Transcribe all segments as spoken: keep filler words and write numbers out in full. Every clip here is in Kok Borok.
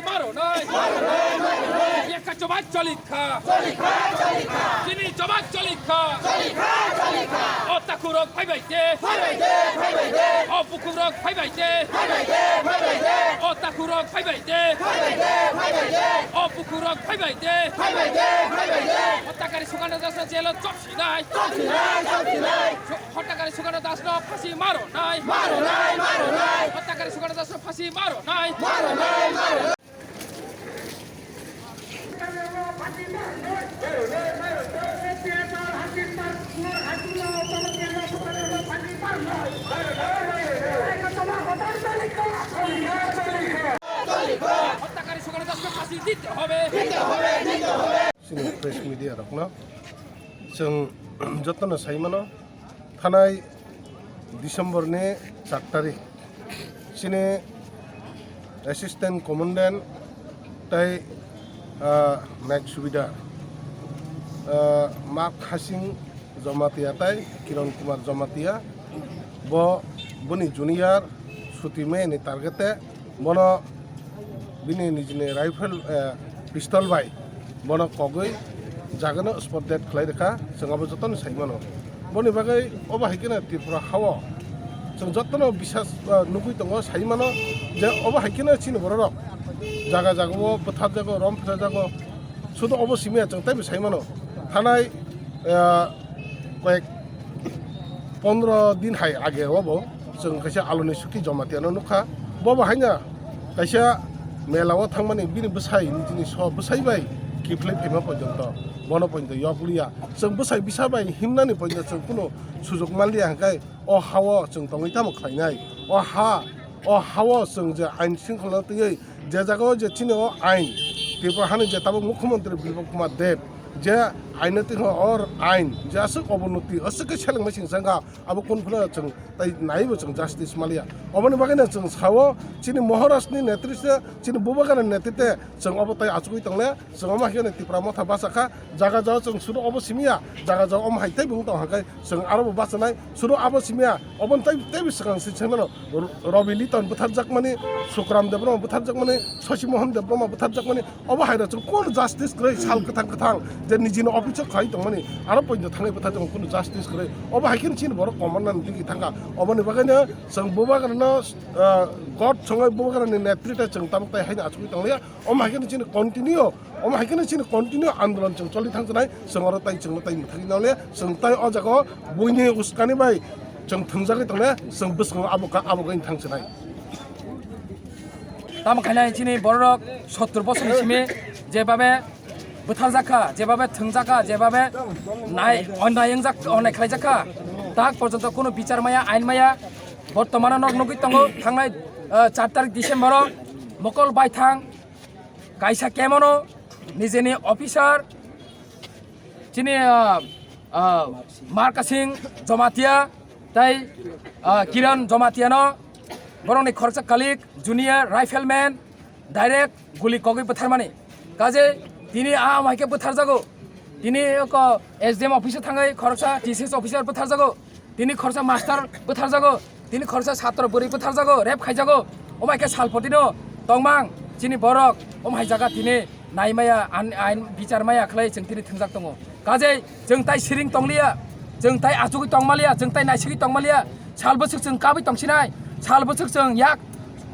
Maro nai. Yeka choba cholikha. Chini choba cholikha. O takhurok phaibai de. O bukhurok phaibai de. O takhurok phaibai de. O bukhurok phaibai de. O takari sukana jasa jelo chop sinai. Hotakari Sugandha Das no phasi maro nai. Maro nai, maro nai. Hotakari Sugandha Das no phasi maro nai. Maro nai, maro nai. Hotakari Sugandha Das no phasi dite hobe. Chini press media rokno chwng jotono sai mano, thanai December ni char tarik chini assistant commandant tei, ah, Naik Subedar, ah, Mak Hasing Jamatia tei Kiran Kumar Jamatia bo boni junior suti maya ni target e bono bini nijini rifle, eh, pistol bai bono kogwi jagano spot dead khlai rwkha, chwng abo jotono sai mano. Boni bagwi obo hai kheno Tripura hao chwng jotono bisas, eh, nugwi tongo, sai mano je obo hai kheno chini bororok jaga jagao bwtharjago, rom phusajago, sudu obo simi ya chwng teibo sai mano. Thanai, eh, koyek pondro din hai age o bo chwng kaisa Aloni Suki Jamatia no nukha. Bo bo haino kaisa mela o thangmani bini bwsai, nijini so bwsai bai kiphilwi phaima porjonto bono porjonto yok liya. Chwng bwsai bisa bai himnani porjonto chwng kunu sujok manliya, hwnkhe o ha o chwng tongwi tamo khlainai? O ha, o ha o chwng je ain shringkhola twiwi je jaga o je chini o ain, Tripura hani je tabuk Mukhyamantri Biplab Kumar Deb je aino twi o ain je aswk obonoti, aswk khe selengmai sing sangha, abo kunu phano chwng tai naibo chwng justice maliya. Oboni bagwino chwng sao chini Maharaj ni netritwe, chini Bubagra ni netritwe chwng obo tai achugwi tongle, chwng omo hai kheno Tipra Motha bachakha. Jaga jagao chwng sudu obo simiya, jaga jagao omo hai teibo wng tong hwnkhe chwng arobo bachanai. Sudu abo simiya, oboni tai teibo swkang se sengmano, Robi Liton bwtharjakmani, Sukram Debbarma bwtharjakmani, Shashi Mohan Debbarma bwtharjakmani, obo hai rok chwng kunu justice kwrwi sal kwthang kwthang je nijini office o khlai tongmani, aro poito thangwi bwtharjakmani kunu justice kwrwi. Obo hai kheno chini borok commandant digi thangkha. Oboni bagwino chwng Bubagrano, ah, god songwi Bubagrani netritwe chwng tabuk tai haino achugwi tongliya. Omo hai kheno chini continue, omo hai kheno chini continue andolon chwng choli thang chinai, chwng oro tai chwngno tai mwthangwi nole, chwng tai o jaga o buini uskani bai chwng thwngjagwi tongle, chwng bwskango abo ka, abo gani thang chinai. Tamo khainai chini bororok sottur bosorni simi jebabe bwtharjakha, jebabe thwngjakha, jebabe nai, onnai wngjak, onnai khlaijakha, tak porjonto kunu bichar maya, ain maya. Bortomano nok nugwi tongo, thangnai, ah, char tarik December o mokol baithang kaisa kemono nijini officer chini, ah, ah, Markasing Jomatia tei, ah, Kiran Jomatia no borokni khoroksa colleague junior rifleman direct guli kogwi bwtharmani. Kaje tini a amai khe bwtharjago. Tini oko S D M office o thangwi khoroksa T C S officer bwtharjago. Tini khoroksa master bwtharjago. Tini khoroksa satro bwrwi bwtharjago, rape khaijago. Omai khe salpotino tongmang chini borok omai jaga tini naimaya, an-, ain bichar maya khlai chwng tini thwngjak tongo. Kaje chwng tai siring tongliya, chwng tai achugwi tongmaliya, chwng tai naisigwi tongmaliya. Sal bwswk chwng kabwi tongsinai, sal bwswk chwng yak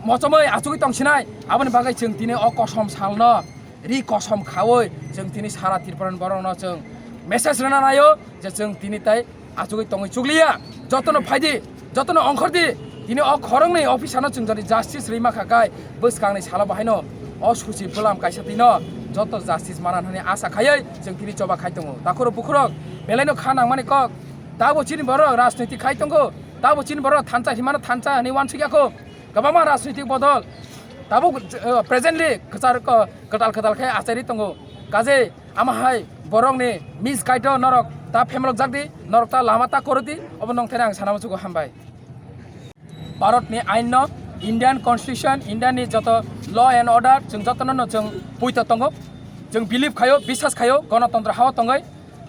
mochomwi achugwi tongsinai. Aboni bagwi chwng tini o kosom salno ri kosom khaui chwng tini sara Tripurani borokno chwng message rwna naio je chwng tini tai achugwi tongwi chukliya. Jotono phaidi, jotono ongkhordi, tini o khoroknwi officerno chwng jodi justice rwima kha kai bwskangni salo bahaino o suchi bwlam kaisa twino joto justice mana hwnwi asa khaiwi chwng tini choba khai tongo. Takhurok bukhurok belaino kha nangmani kok, tabo chini borok rajniti khai tongo, tabo chini borok thansa himano thansa hwnwi uansukya kho. Kwbangma rajnitik bodol tabuk, eh, presently kwchar, ko-, kwtal kwtal khe achairi tongo. Kaje ama hai borokni misguide o norok ta phemlok jak di, norok ta lama ta korok di, obo nongthani ang sana muchugo, hambai. Bharatni ainno, Indian Constitution, Indiani joto law and order chwng jotono no chwng puito tongo. Chwng believe khaio, biswas khaio, gonotontro hao tongoi.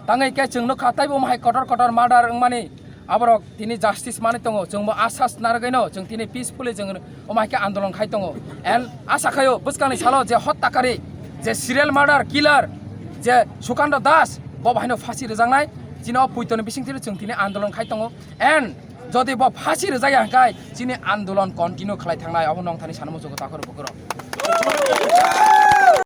Tangwi khe chwng nukha taibo omo hai kotor kotor murder wngmani, aborok tini justice manwi tongo, chwngbo asas narwgwino chwng tini peacefully chwng omo hai khe andolon khai tongo. And asa khaio bwskangni salo je hottakari, je serial murder killer, je Sukando Das, bo bahaino phasi rwjaknai, chini o puitoni bisingtwi chwng tini andolon khai tongo. And jodi bo phasi rwjakya hwnkhe chini andolon continue khlai thangnai, abo nongthani sanmo jogo takhoro bukhoro.